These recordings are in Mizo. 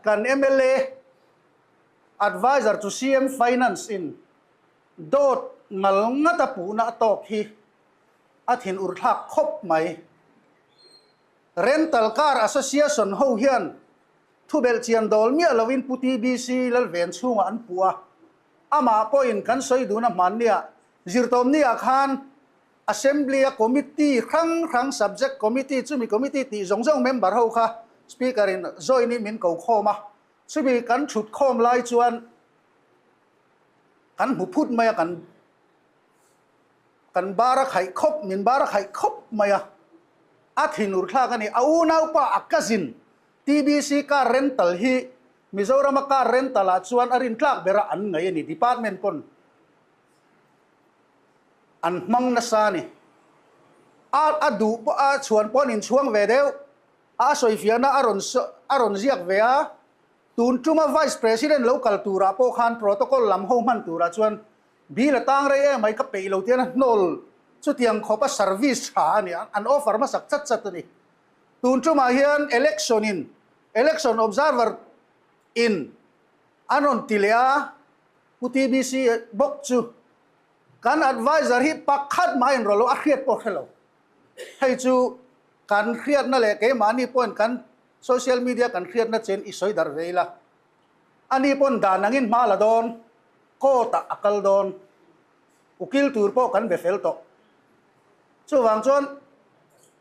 Kan mla Adviser to CM Finance in dawt ngal ngat a puhna a tawk hi a thinur thlak khawp mai. Rental Car Association ho hian thubelh chian dawl miah lovin Pu TBC Lalven chhungah an puh a, amah pawhin kan sawi duhna hmanniah zirtawmniah khan Assembly-a committee hrang hrang subject committee chumi committee tih zawng zawng member ho kha Speaker-in join-in min ko khawm a, chumi kan thut khawm lai chuan kan hmu phut mai a, kan kan bar a khaih khawp, min bar a khaih khawp mai a, a thinur thlak a ni. A unaupa a cousin TBC car rental hi Mizorama car rental ah chuan a rintlak bera an ngaih a ni, department pawn an hmang nasa a ni. A a duh pawh a chhuan pawh an inchhuang ve deuh, a sawifiahna a rawn a rawn ziak ve a, tun tuma Vice President lo kal turah pawh khan protocol lam ho hman turah chuan Bill a tang rei em mai ka peih lo tian a hnawl chutiang khawpa service tha a ni a, an offer hmasak chat chat a ni. Tun tumah hian election in election observer in an rawn ti leh a, Pu TBC bawk chu kan adviser hi pakhat mah a inrawlh lo, a hriat pawh a hre lo. Hei chu kan hriatna leh keimahni pawhin kan social media kan hriatna chen i sawi darh ve ila. Ani pawn dan angin hma la dawn, court ah a kal dawn. Ukil tur pawh kan be fel tawh. Chuvang chuan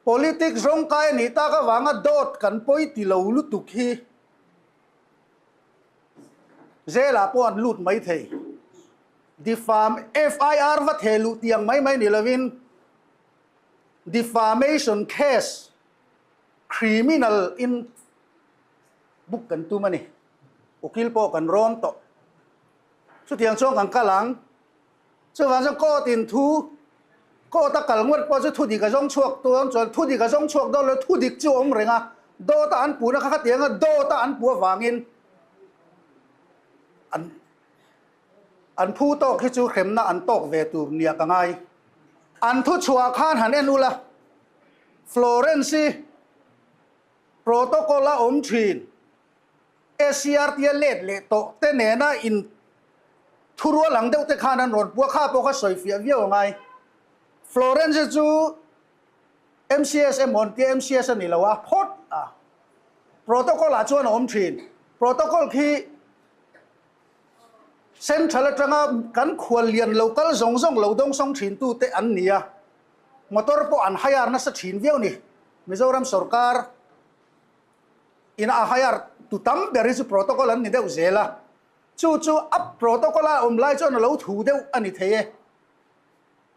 politics rawngkai a nih tak avanga dawt kan pawi ti lo lutuk hi zelah pawh an lut mai thei. Defam FIR va theh luh tiang mai mai ni lovin defamation case criminal in Book kan tum a ni. Ukil pawh kan rawn tawh. Chutiang chuan kan kal ang. Chuvang chuan court in thu, court a kal ngawt pawh chu thu dik a zawng chhuak dawn chuan thu dik a zawng chhuak dawn lo, thu dik chu a awm reng a. Dawt a an puhna kha khatiang a dawt a an puh avangin an an phu tawk hi chu hremna an tawk ve tur nia ka ngai. An thu chhuah khan han en ula Florence-i Protocol a awm thin. SCRT a let leh tawh te nena in thurual ang deuh te khan an rawn pua kha pawh kha sawi fiah viau a ngai. Florence chu MCS emaw an tia MCS a ni lo a, phawt a. Protocol ah chuan a awm thin. Protocol khi Central atanga kan khuallian lo kal zawng zawng lo dawngsawng thin tu te an ni a. Motor pawh an hire nasa thin viau ni. Mizoram sorkar in a hire tu tam ber hi chu protocol an ni deuh zel a, chu chu a protocol a awm lai chuan a lo thu deuh a ni thei e.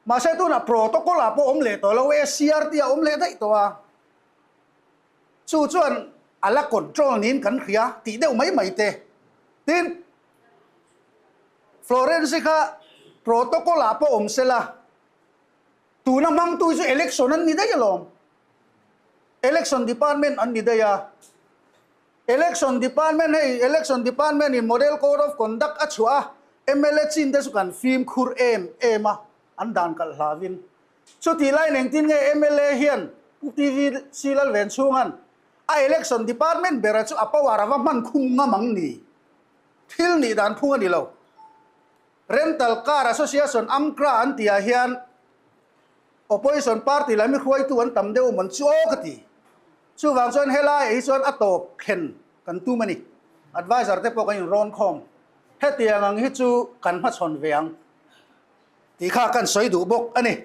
Mahse tunah protocol ah pawh awm leh tawh lo e, CRT a awm leh daih tawh a, chu chuan a la control niin kan hria tih deuh mai mai te. Tin, Florence kha protocol ah pawh awm sela, Tuna hmangtu chu election an ni daih alawm. Election department an ni daih a. Election department hei election department in model code of conduct a chhuah a, mla chin te chu kan fimkhur em em a, an dan kalh hlavin. Chutih laiin engtin nge mla hian Pu TVC Lalvenchhunga'n a election department bera chu a power a va hman khum ngam ang ni? Thil nih dan phung a ni lo. Rental Car Association, AMCRA, an tihah hian Opposition party lam hi hruaitu an tam deuh mawn chu aw ka ti. Chuvang chuan helaiah hi chuan a tawp thlen kan tum a ni. Advisor te pawh kan inrawn khawm. Hetiang ang hi chu kan hmachhawn ve ang tih kha kan sawi duh bawk a ni.